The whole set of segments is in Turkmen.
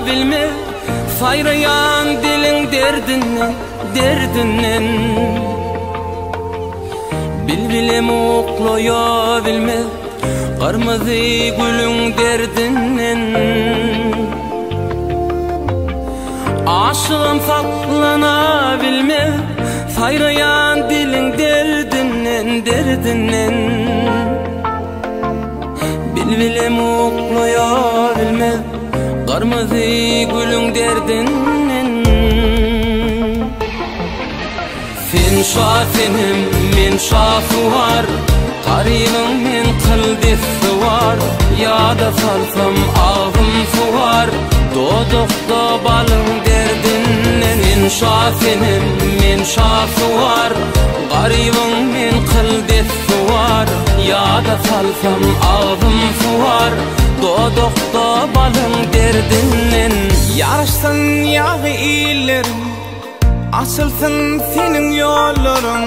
bilmez Saýraýan diliň derdinden, derdinden Bilbilem uklaýa bilmez Gyrmyzy gülüň derdinden Aşygam saklana bilmez Saýraýan diliň derdinden, derdinden Bilbilem uklaýa bilmez Gyrmyzy gülüň derdinden Sen şa senem men şasuwar Garybyň men kyl dessuwar Ýada salsam agzym suwar Dodakda balyň derdinden Sen şa senem men şasuwar Garybyň men kyl dessuwar Ýada salsam agzym suwar Dodakda balyň derdinden Ýaraşsyn ýagy illeriň Açylsyn seniň ýollaryň,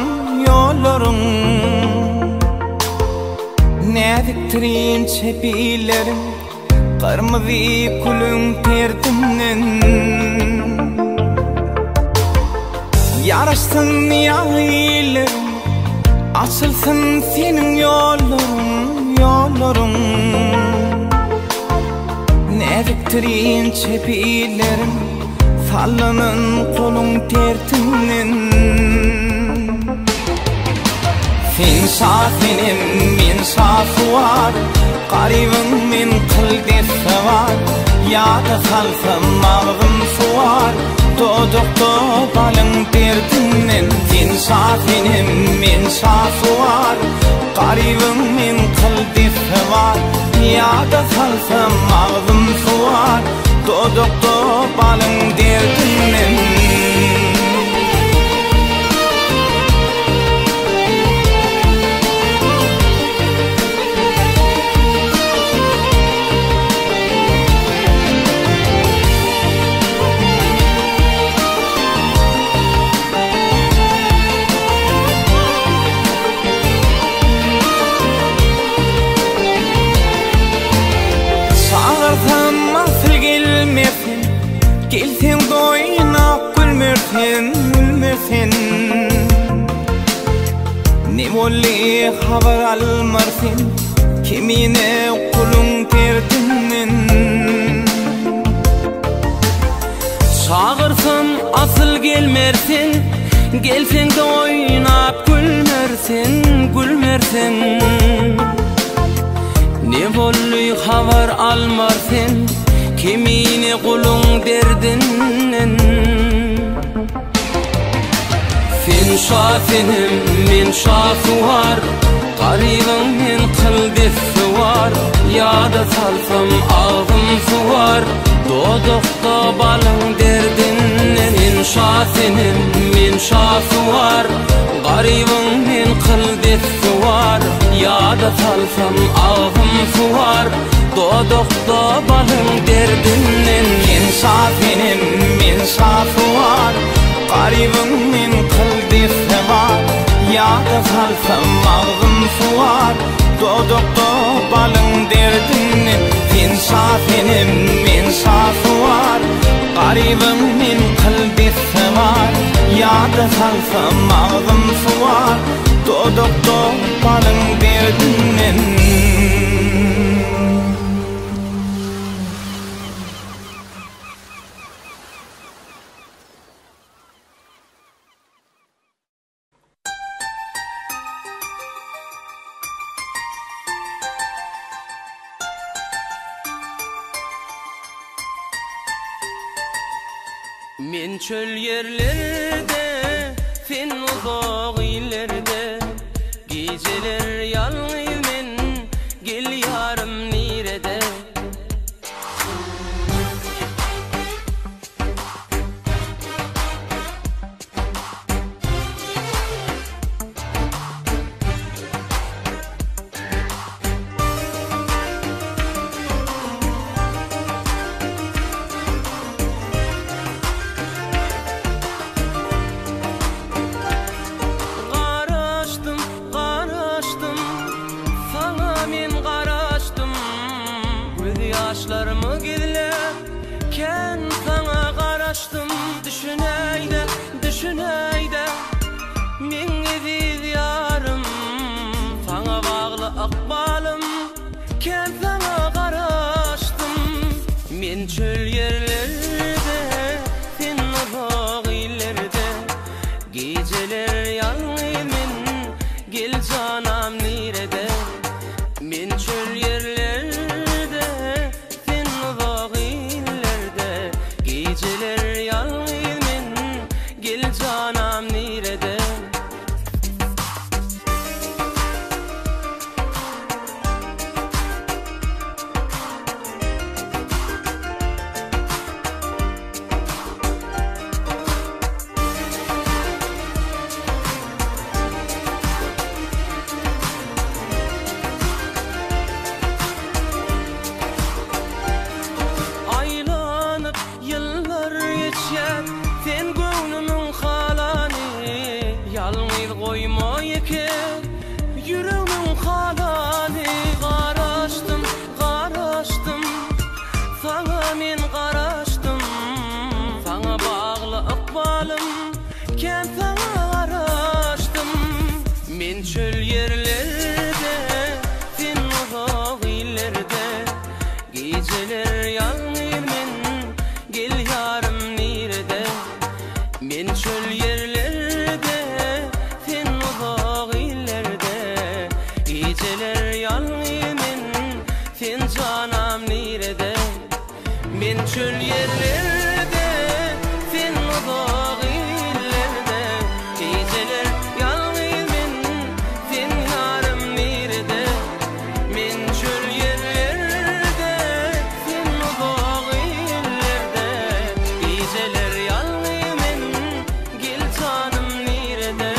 ýollaryň Näzikdir inçe billeriň Gyrmyzy külüň perdinden Ýaraşsyn ýagy illeriň Açylsyn seniň ýollaryň, ýollaryň Näzikdir inçe billeriň Sallanan goluň tertinden Sen şa senem men şasuwar Garybyň men kyl dessewar Ýada salsam agzym suwar Dodakda balyň derdinden Sen şa senem men şasuwar Garybyň men kyl dessewar Ýada salsam agzym suwar Dodakda balyň derdinden. Çagyrsam asyl gelmersen, Gelseň doýuna gülmersen, gülmersen. Ne boldy habar almarsen, Kemine guluň derdinden. Çagyrsam asyl gelmersen, Gelseň-de oýnap gülmersen, gülmersen. Ne boldy habar almar sen, Kemine guluň derdinden. Sen şa senem men şasuwar, Garybyň men kyl dessuwar, Ýada salsam agzym suwar, Dodakda balyň derdinden. Sen şa senem men şasuwar, Garybyň men kyl dessuwar, Ýada salsam agzym suwar, Dodakda balyň derdinden. Sen şa senem men şasuwar, Garybyň men kyl dessewar, Ýada salsam agzym suwar, Dodakda balyň derdinden. Sen şa senem men şasuwar, Garybyň men kyl dessewar, Ýada salsam agzym suwar, Dodakda balyň derdinden. Men çöl ýerlerde, sen uzak illerde, Gijeler ýalňyz men, gel ýarym nirede? Garaşdym, garaşdym. Ýalňyz goýma ýeke ýüregmiň halany Garaşdym, garaşdym, saňa men garaşdym Saňa bagly ykbalym, kän saňa garaşdym Men çöl ýerlerde, sen uzak illerde Gijeler ýalňyz men, gel ýarym nirede Men çöl ýerlerde, sen uzak illerde Gijeler ýalňyz men, sen janam nirede Men çöl ýerlerde, sen uzak illerde Gijeler ýalňyz men, sen ýarym nirede Men çöl ýerlerde, sen uzak illerde Gijeler ýalňyz men, gel janym nirede?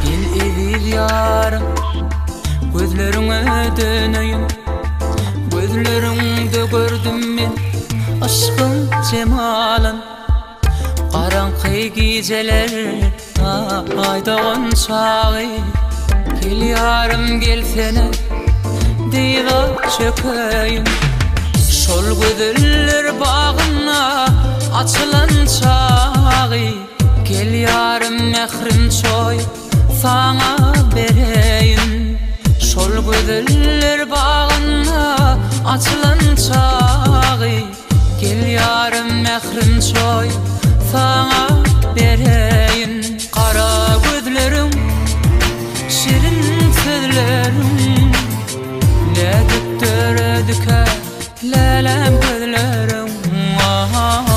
Gel eziz ýarym, gözleriňe döneýin Gözleriňde gördüm men yşkyň jemalyn Garaňky gijeler Aý dogan çagy Gel ýarym gelsene Dyza çökeýin Şol gözeller bagynda Açylan çagy Gel ýarym mährim çoýup Saňa bereýin Şol gözeller bagynda Açylan çagy Gel ýarym mährim çoý saňa bereýin Gara gözleriň şirin sözleriň Nädip döredikä läläm gözleriň Ah ah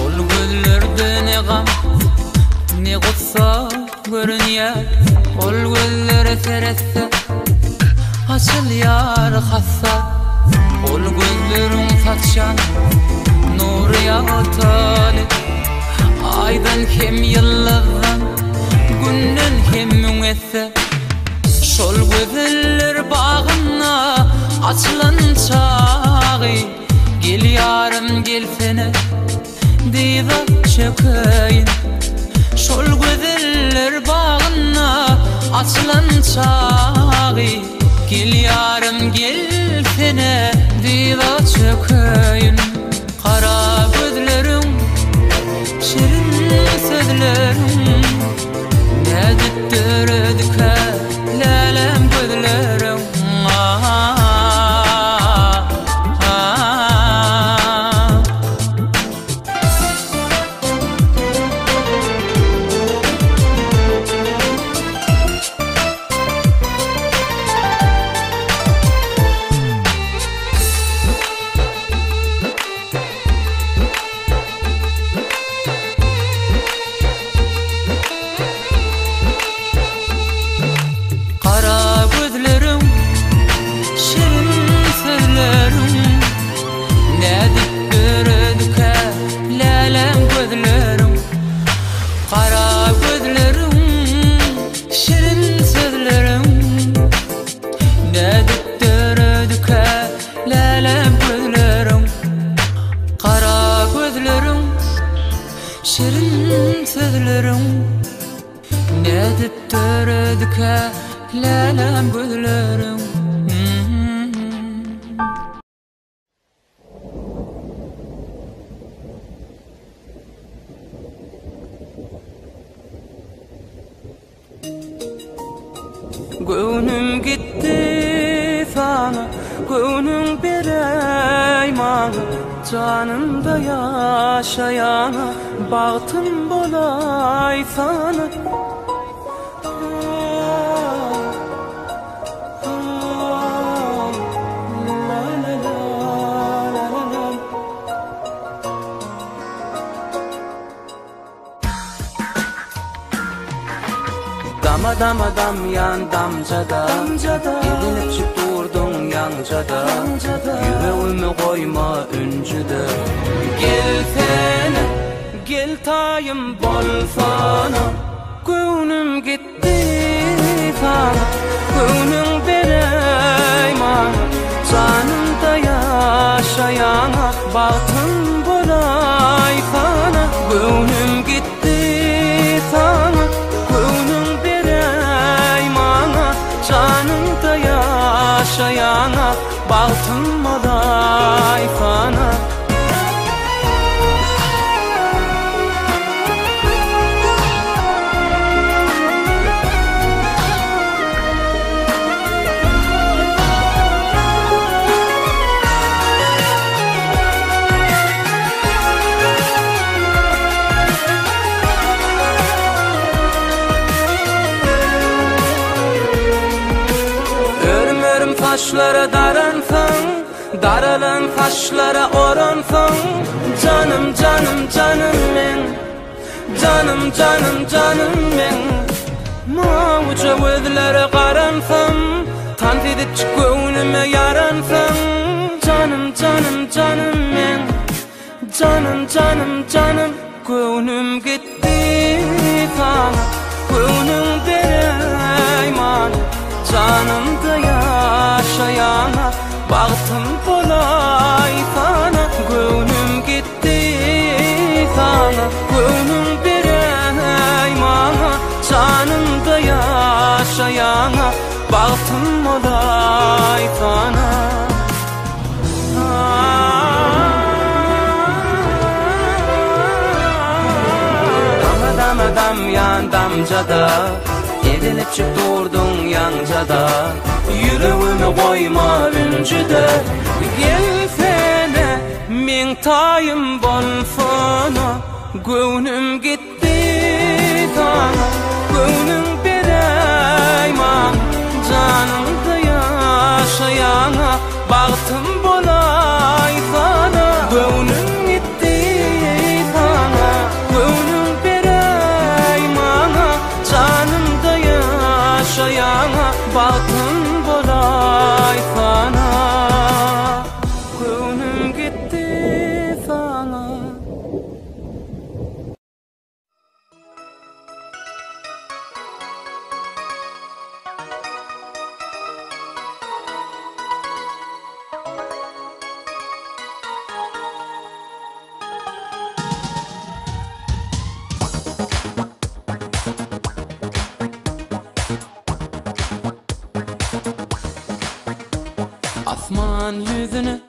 Ol gözlerde ne gam, ne gussa görünýär Ol gözlere seretse açylýar hassa Ol gözleriň saçýan nury ýagtyly Aýdan hem ýyldyzdan, Günden hem esse Şol gözeller bagynda açylan çagy Gel ýarym gelsene Dyza çökeýin Şol gözeller bagynda açylan çagy Gel ýarym gelsene dyza çökeýin Gara gözleriň şirin sözleriň Nädip döredikä lälem gözleriň Ah Gara gözleriň, şirin sözleriň Nädip döredikä lälem gözleriň Gara gözleriň, şirin sözleriň Nädip döredikä lälem gözleriň Gara gözleriň, şirin sözleriň Nädip döredikä lälem gözleriň. Göwnüm gitdi saňa, göwnüň beräý maňa, Janymda ýaşaýana bagtym bolaýsana. Dama dama damýan damjada Ezinipjik durduň ýaňjada Ýüregimi goýma ünjüde Gelsene, gel taýym bolsana Göwnüm gitdi saňa Göwnüň beräý maňa Janymda ýaşaýaňa Bagtym bolaýsana Göwnüm gitdi saňa Göwnüň beräý maňa Janymda ýaşaýaňa Bagtym bolaýsana. Örüm-örüm saçlara daransaň, Daralan saçlara oransaň, Janym, janym, janym meň, Janym, janym, janym meň. Mawuja gözlere garansam, Tans edipjik göwnüme ýaransaň, Janym, janym, janym meň, Janym, janym, janym. Göwnüm gitdi saňa, Göwnüň beräý maňa, Janymda ýaşaýaňa, Bagtym bolaýsana. Göwnüm gitdi saňa, Göwnüň beräý maňa, Janymda ýaşaýaňa, Bagtym bolaýsana. Dama dama damýan damjada Ezinipjik durduň ýaňjada Ýüregimi goýma ünjüde Gelsene meň taýym bolsana Göwnüm gitdi saňa Göwnüň beräý maňa Janyňda ýaşaýaňa Bagtym bolaýsana Göwnüm gitdi saňa Göwnüň beräý maňa Janymda ýaşaýaňa Bagtym bolaýsana Göwnüm gitdi saňa. Asman ýüzüne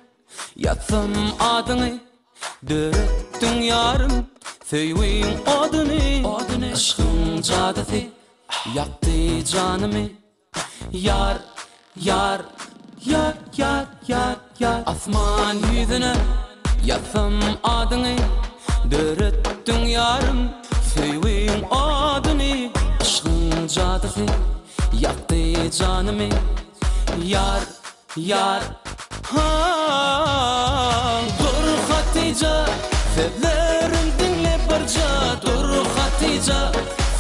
ýazsam adyňy Döretdiň ýarym söýgiň oduny Yşkyň jadysy ýakdy janymy Ýar, ýar, ýar, ýar, ýar, ýar Asman ýüzüne ýazsam adyňy Döretdiň ýarym söýgiň oduny Yşkyň jadysy ýakdy janymy Ýar, Ýar, ha, dur Hatyja, Sözlerim diňle birja, dur Hatyja,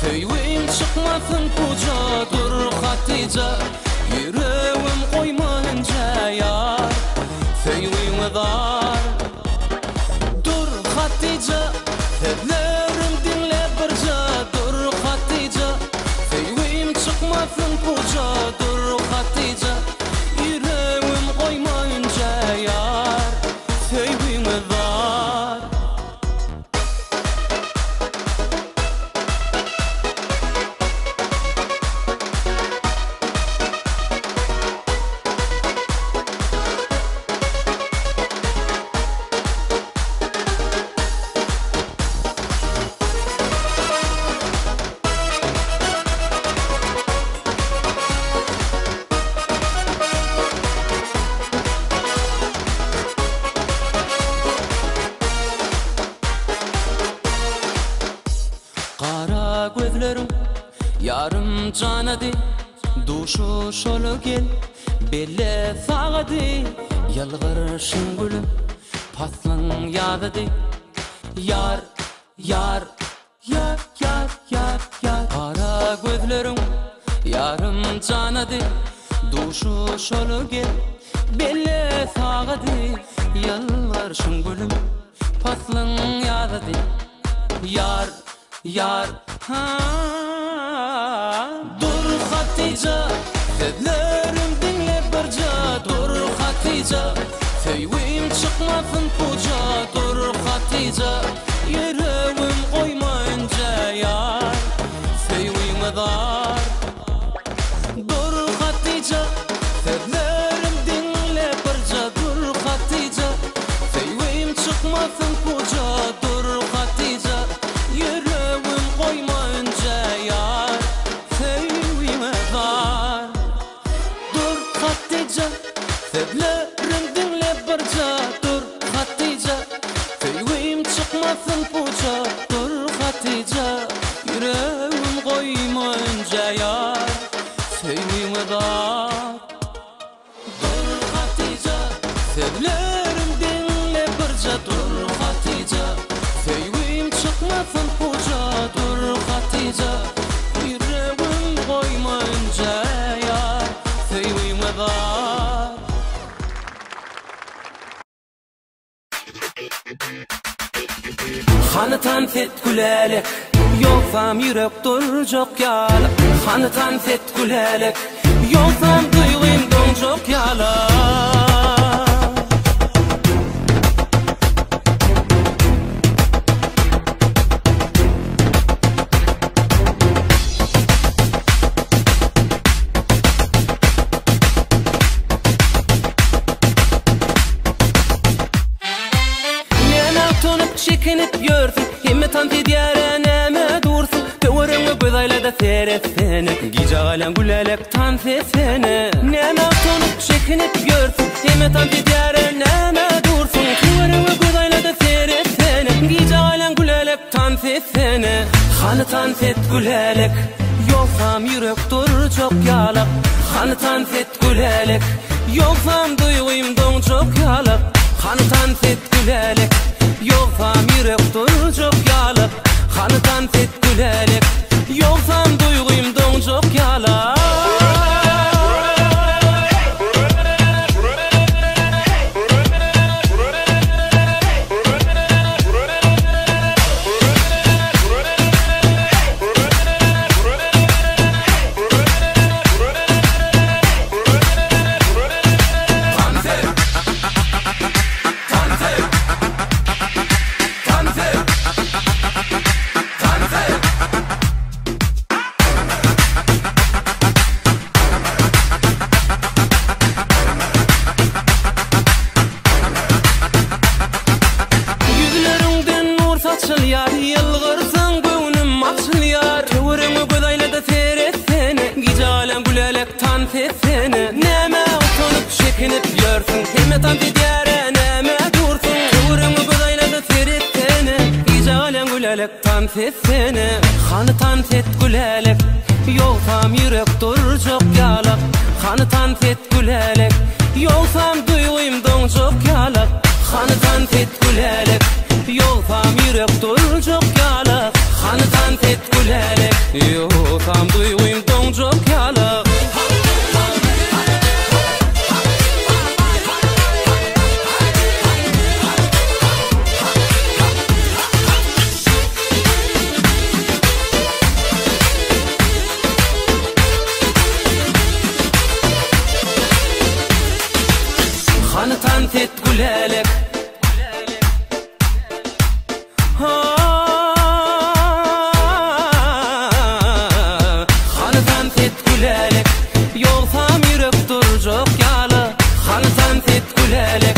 Söýgim çykmasyn puja, dur Hatyja, Ýüregim goýma injä, ýar, Söýgüňe zar. Dur Hatyja, Sözlerim diňle birja, dur Hatyja, Söýgim çykmasyn puja, dur Hatyja, Ýüregim goýma ünjä ýar, Söýgüňe zar. Gara gözleriň ýarym janady, Duşuşaly gel, belle sagady, Ýylgyryşyň gülüm, paslyň ýazydy, Ýar, ýar, ýar, ýar, ýar, ýar. Gara gözleriň. Sözleriň ýarym janady, Duşuşaly gel, belle sagady, Ýylgyrşyň gülüm, paslyň ýazady. Ýar, ýar, ha. Dur Hatyja, sözlerim diňle birja, Dur Hatyja, söýgim çykmasyn puja, Dur Hatyja, ýüregim goýma ünjä, Ýar, söýgüňe zar. Dur Hatyja, sözlerim diňle birja, Dur Hatyja, söýgim çykmasyn puja, Dur Hatyja, ýüregim goýma ünjä, Ýar, söýgüňe zar. Dur Hatyja, sözlerim diňle birja, Dur Hatyja, söýgim çykmasyn puja, Dur Hatyja, ýüregim goýma ünjä, Ýar, söýgüňe zar. Dur Hatyja, sözlerim diňle birja, Dur Hatyja, söýgim çykmasyn puja, Dur Hatyja, ýüregim goýma ünjä, Ýar, söýgüňe zar. Hany tans et gülälek, Ýogsam ýürek durjak ýaly. Hany tans et gülälek, Ýogsam duýgym doňjak ýaly. Näme utanyp, çekinip ýörsüň? Hemme tans edýär-ä, näme dursuň? Töweregiňe göz aýla-da seretsene, Gijä galan gülälek tans etsene. Näme utanyp, çekinip ýörsüň? Hemme tans edýär-ä, näme dursuň? Töweregiňe göz aýla-da seretsene, Gijä galan gülälek tans etsene. Hany tans et gülälek, Ýogsam ýürek durjak ýalak. Hany tans et Gülälek, ýogsam duýgym doňjak ýalak, Hany tans et Gülälek, ýogsam ýürek durjak ýalak, Hany tans et Gülälek, ýogsam duýgym doňjak ýalak. Ýüzleriňden nur saçylýar, ýylgyrsaň göwnüm açylýar. Töweregiňe göz aýla-da seretsene, Gije galan gülälek tans etsene. Nämä utanyp, çekinip ýörsüň, Hemme tans edýär-ä, nämä dursuň? Töweregiňe göz aýla-da seretsene, Gije galan gülälek tans etsene. Hany tans et gülälek, Ýogsam ýürek durjak ýalak. Hany tans et gülälek, Ýogsam duýgym doňjak ýalak. Hany tans et gülälek, Ýogsam ýürek durjak ýalak. Hany tans et gülälek, Ýogsam duýgym doňjak ýalak. Hany tans et gülälek. Hany tans et gülälek, Ýogsam ýürek durjak ýaly. Hany tans et gülälek,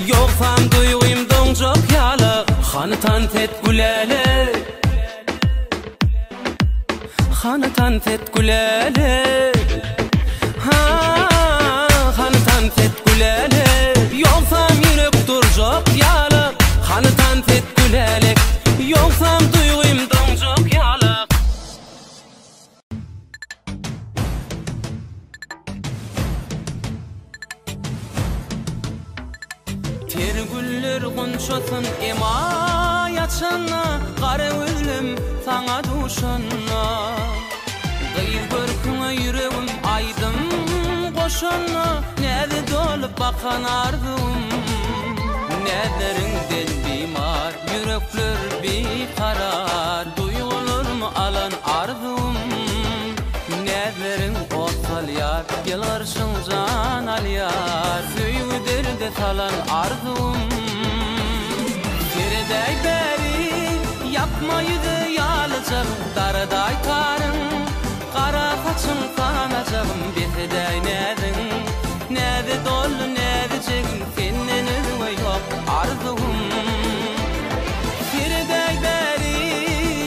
Ýogsam duýgym doňjak ýaly. Hany tans et gülälek. Hany tans et gülälek. Ha, hany tans et gülälek, Ýogsam ýürek durjak ýaly. Hany tans et gülälek, Ýogsam duýgym doňjak ýaly. Ter güller gunçasyn emaý açanda, Gara gözlüm saňa duşanda. Gyz görküňe ýüregim aýdym goşanda, Näze dolup bakan arzuwym. Näzleriňden bimar, ýürekler bikarar, Duýgularmy alan arzuwym. Näzleriň ot salýar, ýylgyrşyň jan alýar, Söýgi derde salan arzuwym. Seredäý bäri, ýapma ýüze ýalyjagym, Daradaý taryň, gara saçyň sanajagym, Bes edäý näziň, näze doldy näzijegim, Senden özge ýok arzuwym. Seredäý bäri,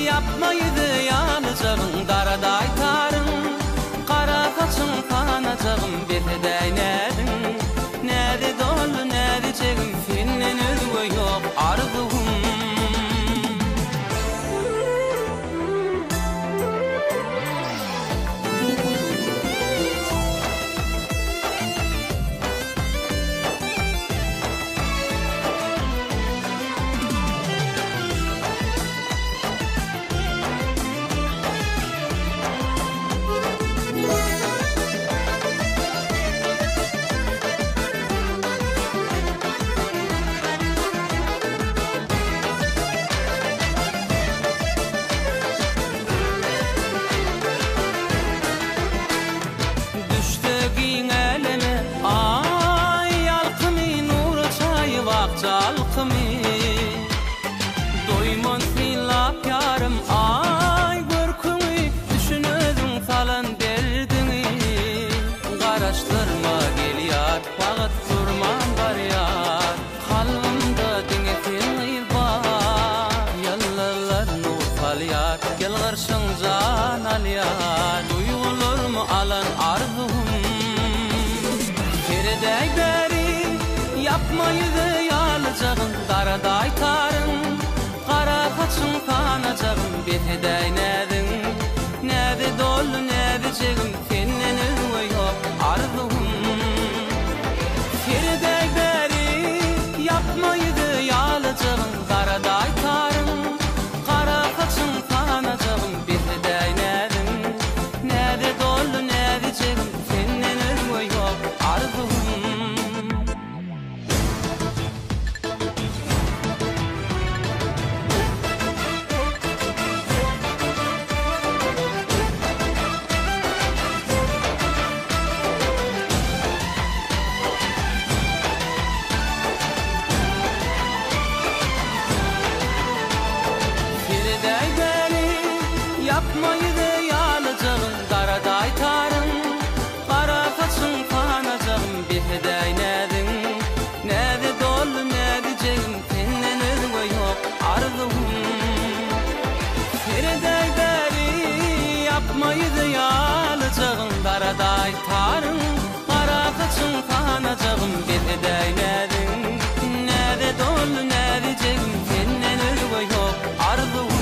ýapma ýüze ýalyjagyn, Daradaý taryň, gara saçyň sanajagym, Bes edäý näziň, näze doldy näzijegim, Senden özge ýok arzuwym. Düşse giň äleme Aý ýalkymy, Nura çaýyp akja alkymy. Doýman synlap ýarym Aý görküňi, Düşün özüň salan derdiňi. Garaşdyrma gel ýar, Wagt durman barýar. Kalbymda diňe sen gyz bar. Ýyldyzlar nur salýar, Ýylgyrşyň jan alýar. Duýgularmy alan arzuwym. Seredäý bäri, ýapma ýüze ýalyjagyn, Daradaý taryň, gara saçyň sanajagyn, Bes edäý näziň, näze doldy näzijegim, Senden özge ýok arzuwym. Seredäý bäri, ýapma ýüze ýalyjagyn, Daradaý taryň, gara saçyň sanajagyn, Bes edäý näziň, näze doldy näzijegim, Senden özge ýok arzuwym. Seredäý bäri, ýapma ýüze ýalyjagyn, Daradaý taryň, gara saçyň sanajagyn, Bes edäý näziň, näze doldy näzijegim, Senden özge ýok arzuwym. Seredäý bäri, ýapma ýüze ýalyjagyn, Daradaý taryň, gara saçyň sanajagyn, Bes edäý näziň, näze doldy näzijegim, Senden özge ýok arzuwym.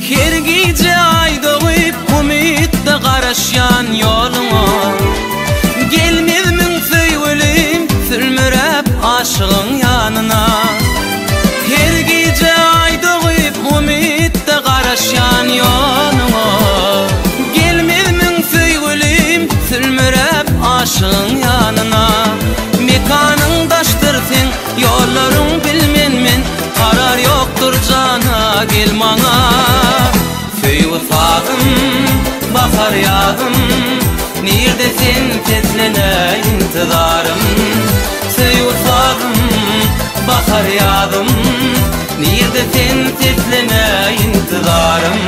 Her gije aý dogup umytda garaşýan ýoluňa, Gelmezmiň söýgülim sülmüräp aşygyň ýanyna. Her gije aý dogup umytda garaşýan ýoluňa, Gelmezmiň söýgülim sülmüräp aşygyň ýanyna. Mekanyň daşdyr seň, ýollaryň bilmen men, Karar ýokdur jana gel maňa. Söýgi sazym, bahar ýazym, Nirde sen sesleneý intizarym. Söýgi sazym, bahar ýazym, Nirde sen sesleneý intizarym.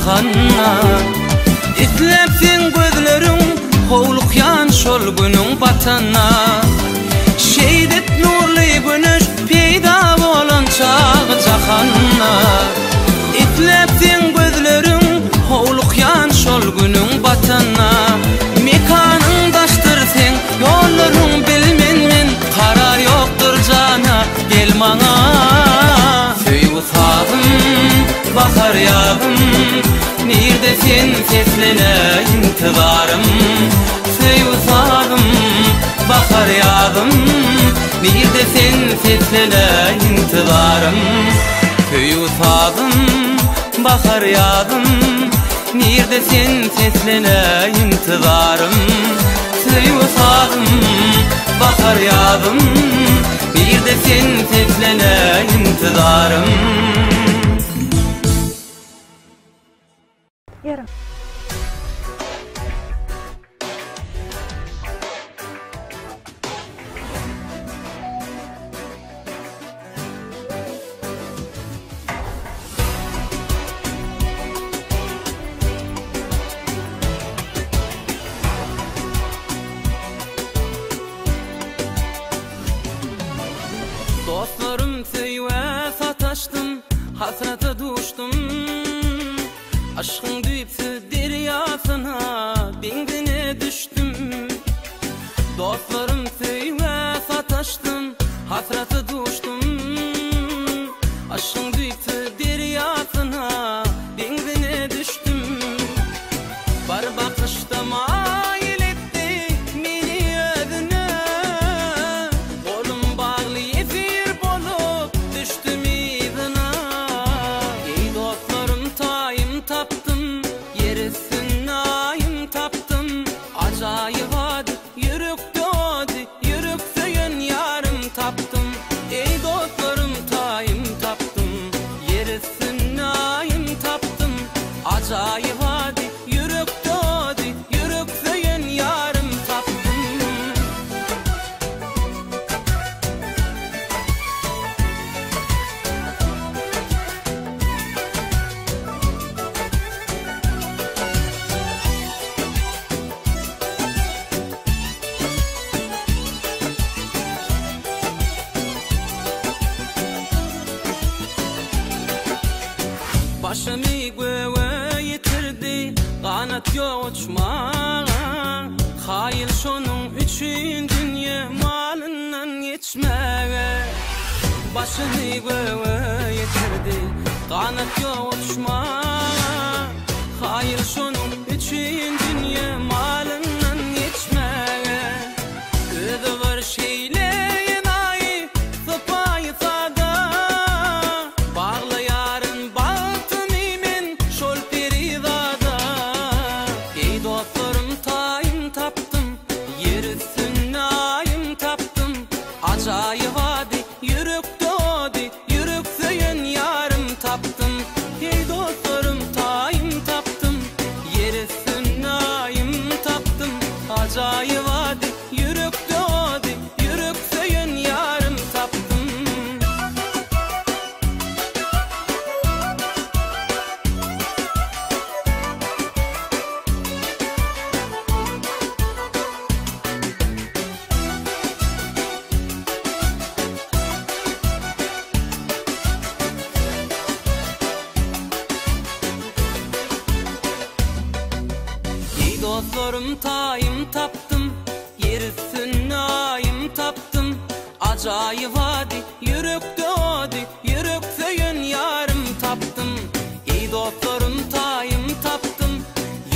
jahanda. Isläp seň gözleriň howlukýan şol günüň batanda. Şeýdip nurly güneş peýda bolan çagy jahanda. Isläp seň gözleriň howlukýan şol günüň batanda. Mekanyň daşdyr seň ýollaryň bilmen men karar ýokdur jana gel maňa. Söýgi sazym bahar ýazym nirde sen seslene intizarym. Söýgi sazym bahar ýazym nirde sen seslene intizarym. Söýgi sazym bahar ýazym nirde sen seslene intizarym. Söýgi sazym bahar ýazym nirde sen seslene intizarym. Ýeriň. Dostlarym söýgä sataşdym, hasrata duşdum. Aşkyň düýpsüz derýasyna, deňzine düşdüm. Dostlarym söýgä sataşdym, hasrata duşdum. Aşkyň düýpsüz derýasyna, deňzine düşdüm. Bir bakyşda maýyl etdi meni özüne. Golum bagly ýesir bolup düşdüm yzyna. Eý dostlarym taýym tapdym, ýer üstünde aýym tapdym. Ajaýyp ady ýürekde ody, ýürek söýen ýarym tapdym. Eý dostlarym taýym tapdym, ýer üstünde aýym tapdym. Ajaýyp ady ýürekde ody, ýürek söýen ýarym tapdym. Başymy göge ýetirdi, ganat ýok uçmaga. Kaýyl şonuň üçin dünýe malyndan geçmäge. Başyny göge ýetirdi, ganat ýok uçmaga. Kaýyl şonuň üçin dünýe malyndan geçmäge. Özi bir şeýle enaýy, sypaýy sada. Baglaýaryn bagtymy men şol perizada. Eý dostlarym taýym tapdym, ýer üstünde aýym tapdym. Ajaýyp ady ýürekde ody, ýürek söýen ýarym tapdym. Eý dostlarym taýym tapdym, ýer üstünde aýym tapdym. Ajaýyp ady ýürekde ody, ýürek söýen ýarym tapdym. Eý dostlarym taýym tapdym, ýer üstünde aýym tapdym. Ajaýyp ady ýürekde ody, ýürek söýen ýarym tapdym. Eý dostlarym taýym tapdym,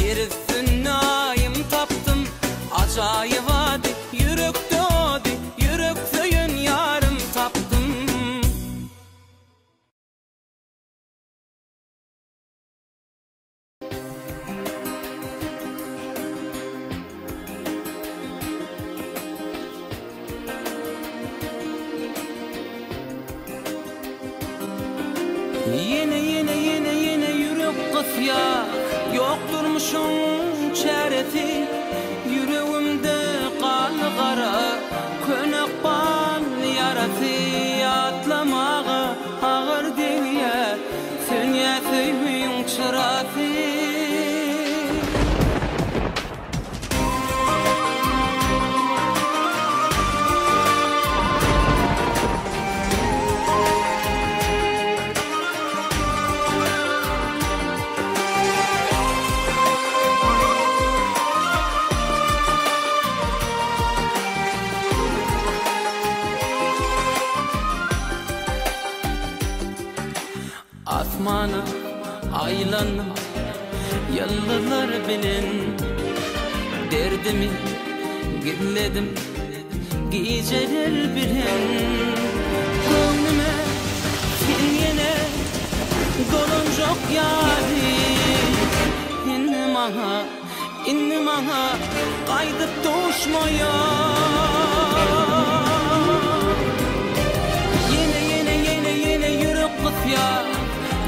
ýer üstünde aýym tapdym. Ajaýyp ady ýürekde ody, ýürek söýen ýarym tapdym. Ýene ýene ýene ýene ýürek gysýar, ýok durmuşyň çäresi. Ýüregimde galdy gara, köne ykbal ýarasy. Ýatlamaga agyr degýär, sönýär söýgiň çyrasy. Asmana aýlandym ýyldyzlar bilen Derdimi gizledim gijeler bilen Göwnüme sen ýene dolanjak ýaly Indi maňa, indi maňa gaýdyp duşmaýar Ýene, ýene, ýene, ýene ýürek gysýar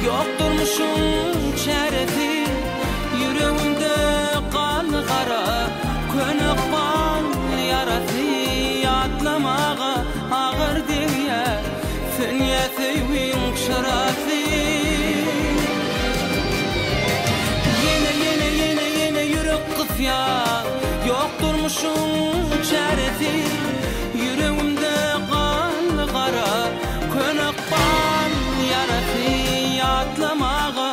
Ýok durmuşyň çäresi Ýüregimde galdy gara Köne ykbal ýarasy Ýatlamaga agyr degýär Sönýär söýgiň çyrasy Ýene, ýene, ýene, ýene ýürek gysýar Ýok durmuşyň çäresi Ýüregimde galdy gara Köne ykbal ýarasy Ýatlamaga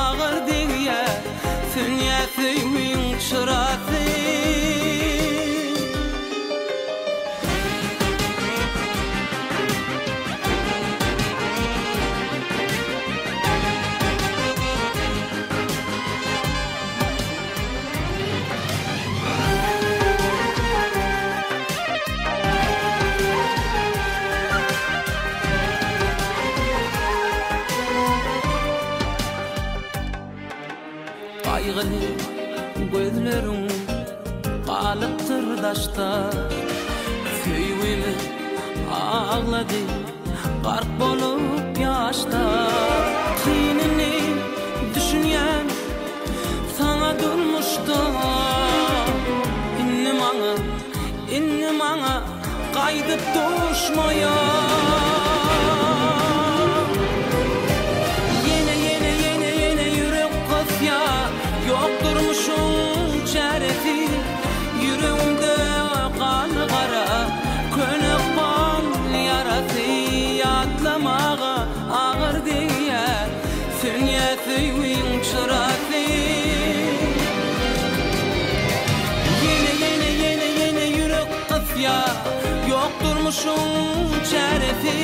agyr degýär Sönýär söýgiň çyrasy. Gaýgyly gözleriň galypdyr daşda Söýgimiz aglady gark bolup ýaşda Kynyny düşünýän saňa durmuşda Indi maňa, indi maňa gaýdyp duşmaýar Ýene, ýene, ýene, ýene ýürek gysýar Ýok durmuşyň çäresi Ýüregimde galdy gara Köne ykbal ýarasy Ýatlamaga agyr degýär Sönýär söýgiň çyrasy Ýene, ýene, ýene, ýene ýürek gysýar Ýok durmuşyň çäresi.